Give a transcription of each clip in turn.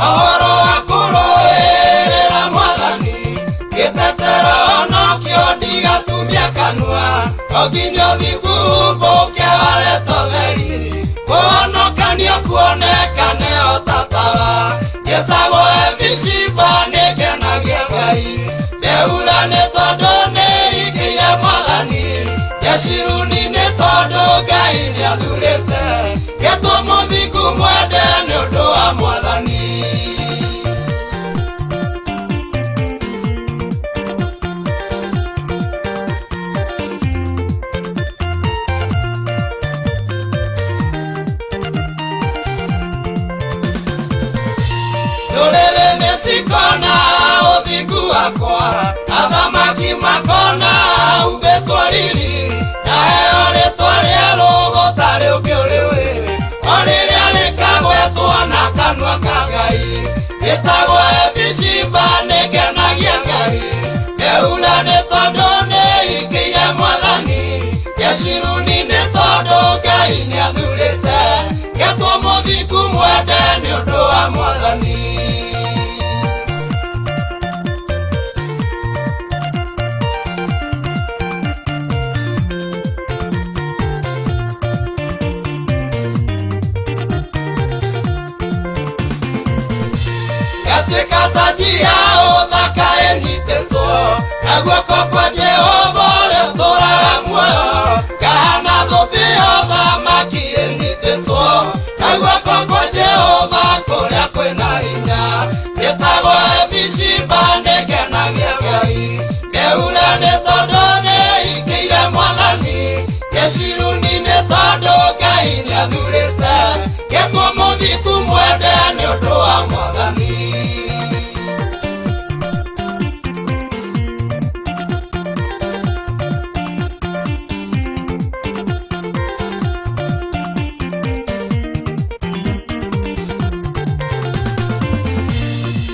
Ũhoro wa kũrũĩrĩra mwathani gĩtetero onakĩo ndigatumia kanua o nginya ũthingu ũmbũke wareta ũtheri kũhonokanio kuonekane o ta tawa njĩtagwo Ebiciba nĩngenagia Ngai Beura nĩ tondũ nĩingĩire mwathani Jeshiruni nĩ tondũ Ngai nĩathurĩte ngetwo mũthingu mwende nĩ ũndũ wa mwathani. Ndũrĩrĩ nĩcikona ũthingu wakwa athamaki makona umbĩtwo riri ndaheo rĩtwa rĩerũ gũtarĩ ũngĩ ũrĩũĩ o rĩrĩa rĩkagwetwo na kanua ka Ngai rĩtagwo Ebiciba nĩngenagia Ngai Beura nĩ tondũ nĩingĩire mwathani Jeshiruni nĩ tondũ Ngai nĩathurĩte ngetwo mũthingu mwende nĩ ũndũ wa mwathani. Gatuĩka taji ya ũthaka ĩnyitĩtwo na guoko kwa Jehova ũrĩa ũtũũraga muoyo ngahana thũmbĩ ya ũthamaki ĩnyitĩtwo na guoko kwa Jehova kũrĩa kwĩna hinya njĩtagwo Ebiciba nĩngenagia Ngai Beura nĩ tondũ nĩingĩire mwathani Jeshiruni nĩ tondũ Ngai nĩathurĩte ngetwo mũthingu mwende nĩ ũndũ wa mwathani.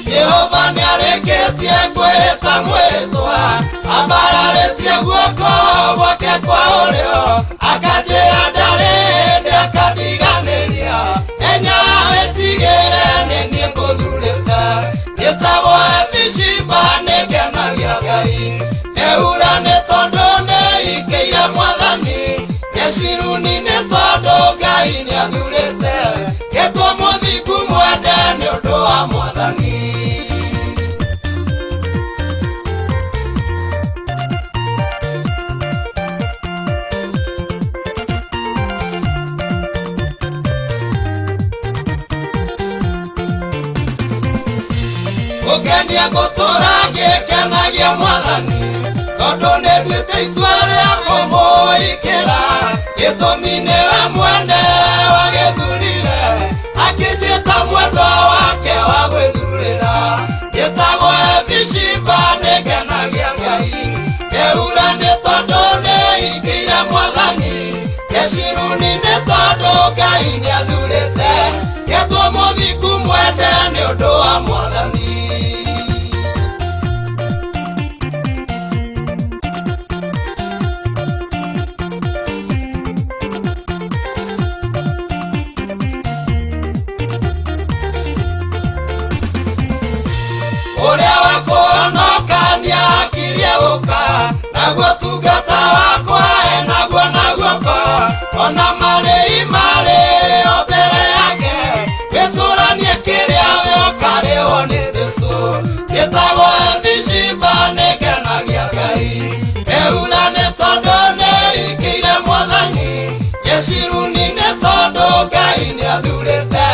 Jehova nĩarĩkĩtie kwĩhĩta mwĩtwa ambararĩtie guoko gwake kwa ũrĩo akanjĩra ndarĩ hĩndĩ akandiganĩria menya wĩtigĩre nĩ niĩ ngũthurĩte njĩtagwo Ebiciba nĩngenagia Ngai Beura nĩ tondũ nĩingĩire mwathani Jeshiruni nĩ tondũ Ngai nĩathurĩte ngetwo mũthingu mwende nĩ ũndũ wa mwathani. Gũkenia gũtũũra ngĩkenagia mwathani tondũ nĩnduĩte itua rĩa kũmũikĩra gĩtũmi nĩwe mwene wagĩthurire akĩnjĩta mwendwa wake wa gwĩthurĩra njĩtagwo Ebiciba nĩngenagia Ngai Beura nĩ tondũ nĩingĩire mwathani Jeshiruni nĩ tondũ Ngai nĩathurĩte ngetwo mũthingu mwende nĩ ũndũ wa mwathani. Ũrĩa wa kũhonokania akirie gũka naguo tungata wakwa enaguo na guoko ona marĩhi marĩ o mbere yake wĩcũranie kĩrĩa we ũkarĩhwo nĩ Jesũ njĩtagwo Ebiciba nĩngenagia Ngai Beura nĩ tondũ nĩingĩire mwathani Jeshiruni nĩ tondũ Ngai nĩathurĩte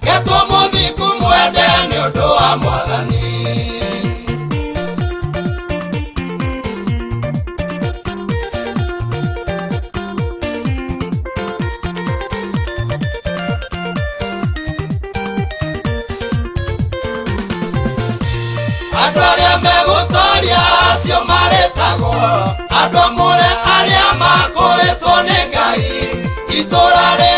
ngetwo mũthingu mwende nĩ ũndũ wa mwathani. Metagwo andũ amũre arĩa makũrĩtwo nĩ Ngai. Itũra rĩrĩa